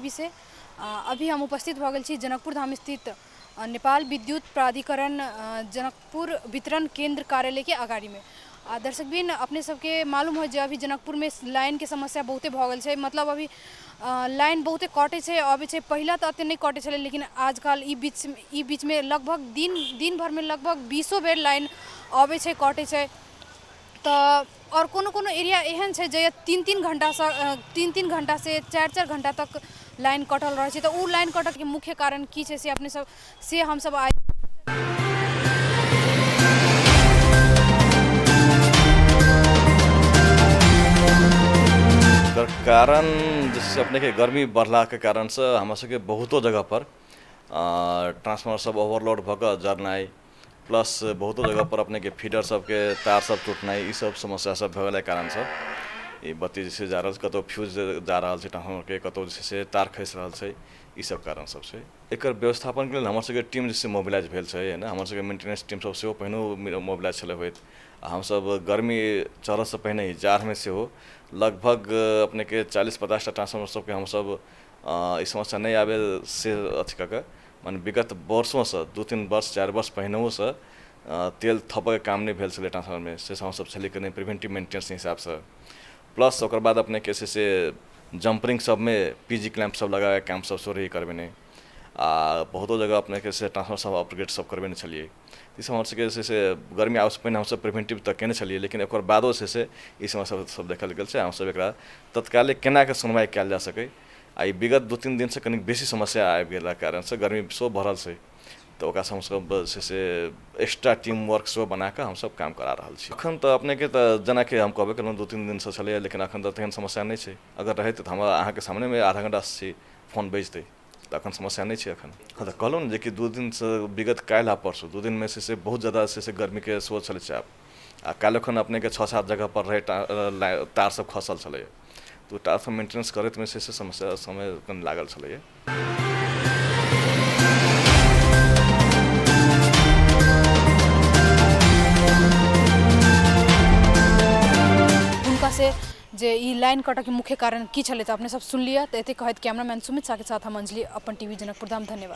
TV से। अभी हम उपस्थित भऽ गेल छी जनकपुर धाम स्थित नेपाल विद्युत प्राधिकरण जनकपुर वितरण केंद्र कार्यालय के अगाड़ी में। आ दर्शकबिन, अपने सबके मालूम हो जे अभी जनकपुर में लाइन के समस्या बहुते भऽ गेल छै। मतलब अभी लाइन बहुते कटै छै, अबै छै। पहिला तऽ एते नहि कटै छलै, लेकिन आजकल ई बीचमे लगभग दिन दिन भरिमे लगभग 20 बेर लाइन अबै छै, कटै छै। तऽ आओर कोनो कोनो एरिया एहन छै जे 3-3 घण्टासँ, 3-3 घण्टासँ 4-4 घण्टा तक लाइन कटल रहै छै। तऽ ओ लाइन कटऽके मुख्य कारण की छै से अपने सब से हमसब आइ एकर कारण जे छै से अपनेके गर्मी बढ़लाके कारणसँ हमरा सबके बहुतो जगहपर ट्रांसफार्मर सब ओवरलोड भऽ कऽ जरनाइ, प्लस बहुतो जगहपर अपनेके फीडर सबके तार सब टूटनाइ, ई सब समस्या सब भऽ गेलै कारणसँ ई बत्ती जे छै जा रहल छै। कतहु फ्यूज जा रहल छै ट्रांसफार्मरके, कतहु जे छै से तार खसि रहल छै, ई सब कारण सब छै। एकर व्यवस्थापनके लेल हमर सबके टीम जे छै मोबिलाइज भेल छै ने। हमर सबके मेंटेनेंस टीम सब सेहो पहिनहु मोबिलाइज छलै होइत आ हमसब गर्मी चढ़ऽसँ पहिने ही जाड़मे सेहो लगभग अपनेके 40-50टा ट्रांसफार्मर सबके हमसब ई समस्या नहि आबै से अथी कऽ कऽ, मने विगत वर्षोसँ 2-3 वर्ष 4 वर्ष पहिनहुसँ तेल थपयके काम नहि भेल छलै ट्रांसफार्मरमे, से हमसब छलै कि नहि प्रिवेंटिव मेंटेनेंस हिसाबसँ। प्लस ओकर बाद अपनेके छै से जम्परिंग सबमे पीजी क्लैम्प सब लगाबैके काम सब सेहो रही करबेने आ बहुतो जगह अपनेके से ट्रांसफार्मर सब अपग्रेड सब करबेने छलियै। ई सब हमर सबके जे छै से गर्मी आबैसँ पहिने हमसब प्रिवेंटिव तऽ केने छलियै, लेकिन ओकर बादो छै से ई समस्या सब देखल गेल छै। हमसब एकरा तत्काले केना कऽ सुनवाइ कयल जा सकै आ ई विगत 2-3 दिनसँ कनि बेसी समस्या आबि गेलाक कारणसँ गर्मी सेहो बढ़ल छै, तऽ ओकरासँ हमसब जे छै से एक्स्ट्रा टीम वर्क सेहो बनाकऽ हमसब काम करा रहल छी। अखन तऽ अपनेके तऽ जेनाकि हम कहबे केलहुँ 2-3 दिनसँ छलैए, लेकिन अखन तऽ तेहन समस्या नहि छै। अगर रहैत तऽ हमरा अहाँके सामनेमे आधा घंटा छी फोन बजितै, तऽ अखन समस्या नहि छै अखन। हँ, तऽ कहलहुँ ने जेकि 2 दिनसँ विगत काल्हि आ परसू 2 दिनमे छै से बहुत ज्यादा छै से गर्मीके सेहो छलै चाप। आ काल्हि एखन अपनेके 6-7 जगहपर रहै तार सब खसल छलैए, तऽ ओ तार सब मेंटेनेंस करैतमे छै से समस्या समय कनि लागल छलैए। हुनका से जे ई लाइन कटऽके मुख्य कारण की छलै तऽ अपने सब सुनलियै। तऽ एते कहैत कैमरामैन सुमित शाहके साथ हम अंजलि, अपन टीवी जनकपुर धाम। धन्यवाद।